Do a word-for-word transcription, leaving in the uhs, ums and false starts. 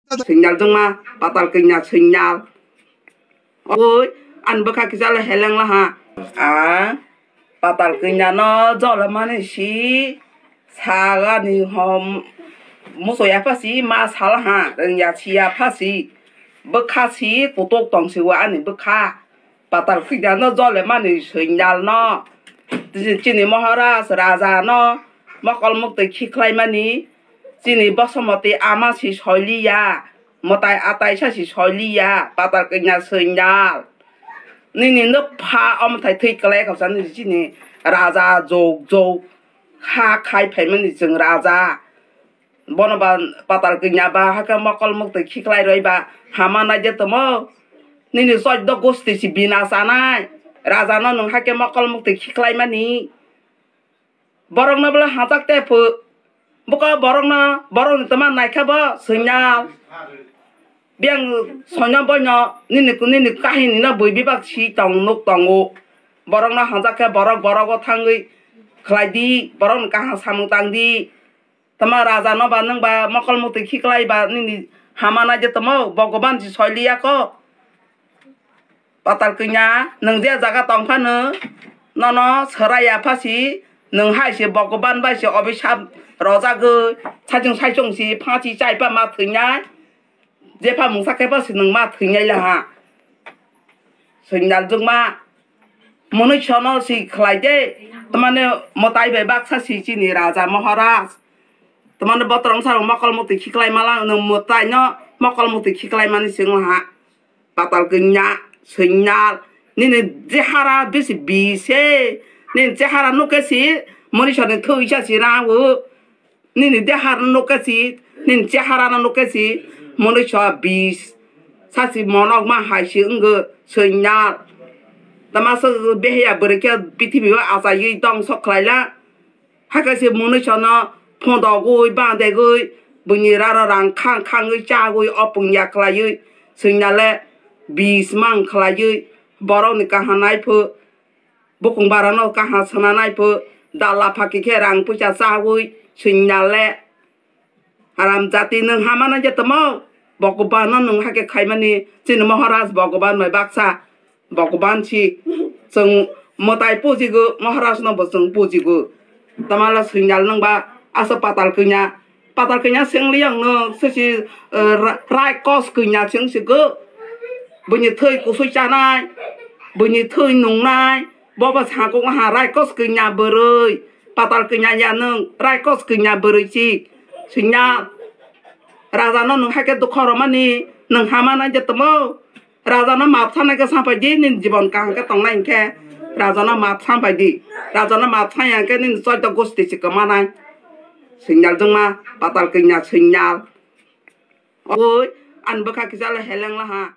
Swinyal jwngma, patal kanya swinyal. Oi, ani bwkha kisa le heleng laha. A, patal kanya no jole mani si, sagani hom, musoya pha si, ma sala ha, rengya siya pha si, bwkha si, kutuk tong si wa ani bwkha. Patal kanya no jole mani swinyal no, chini Maharaj raja no mokol muktwi khiklai mani, chini Bosomoti ama si soiliya, mwtai atai sa si soiliya, patal kanya swinyal. Nini nwpha omothai thwi kwlai kha sa nini chini raja jog jog kha khai phaimani chwng raja. Bono ba patal kanya ba hakhe mokol muktwi khiklai roi ba hama nai je tomo. Nini choddo gosti si bina sanai. Raja no nwng hakhe mokol muktwi khiklai mani. Borok no bwle hajak te phu. Buko borok no, borok ni tama naikha bo swinyal. Biyang soino boino nini, nini kahini no bui bibak si tong nuk tongo. Borok no hajak khe borok, borok o thangwi khlai di, borok ni kaham samung tang di. Tama raja no ba nwng ba mokol muktwi khiklai ba nini hama nai je tomo Bhogoban si soiliya ko. Patal kanya, nwng je jaga tong phano, nono swrai ya pha si, nwng hai se Bhogoban bai se obisap rojagwi, saichung saichung si phansi chai pa ma thwinai, jepha mungsa khe pa si nwng ma thwinai laha. Swinyal jwngma, mwnwi sono si khlai de, tamane mwtai bai baksa si chini raja Maharaj. Tamane botrong sa mokol muktwi khiklai mala, nwng mwtai no mokol muktwi khiklai mani sing laha. Patal kanya, swinyal, nini chehara bisi bise, nini chehara nukhe si, mwnwi soni thwi sa si rang o, nini dehar nukhe si, nini chehara no nukhe si, mwnwi so bis, sa si monok ma hai si wngkhe swinyal. Tama se beheya bwrwi khe prithibi o achaiwi dongso khlaila. Hakhe se mwnwi sono phondogwi, bandegwi, buini rara rang khang khangwi chagwi, opung ya khlaiwi, swinyale bis mang khlaiwi, borokni kaham naiphu, bukung barano kaham swnanaiphu, dala phaki khe rang puisa chawi, swinyale. Haram jati nwng hama nai je tomo, Bhagwan no nwng hakhe khaimani, chini Maharaj Bhagwan bai baksa, Bhagwan si, chwng mwtai pujigo, Maharaj no bo chwng pujigo. Tamala swinyal nwng ba, asa patal kanya, patal kanya sengli yang no, sisi, eh, ra-, raikos kanya seng sigo, buini thwi kusui chanai, buini thwi nungnai, bobo sakung ha raikos kanya bwrwi, patal kanya ya nwng, raikos kanya bwrwi si, swinyal. Raja no nwng hakhe dukha romani, nwng hama nai je tomo. Raja no map sanai khe sapai di, nini jibon kaham khe tongnai hinkhe. Raja no map sapai di. Raja no map saya hinkhe nini choito gosti si kwmanai. Swinyal jwngma, patal kanya swinyal. Oi, ani bwkha kisa le heleng laha.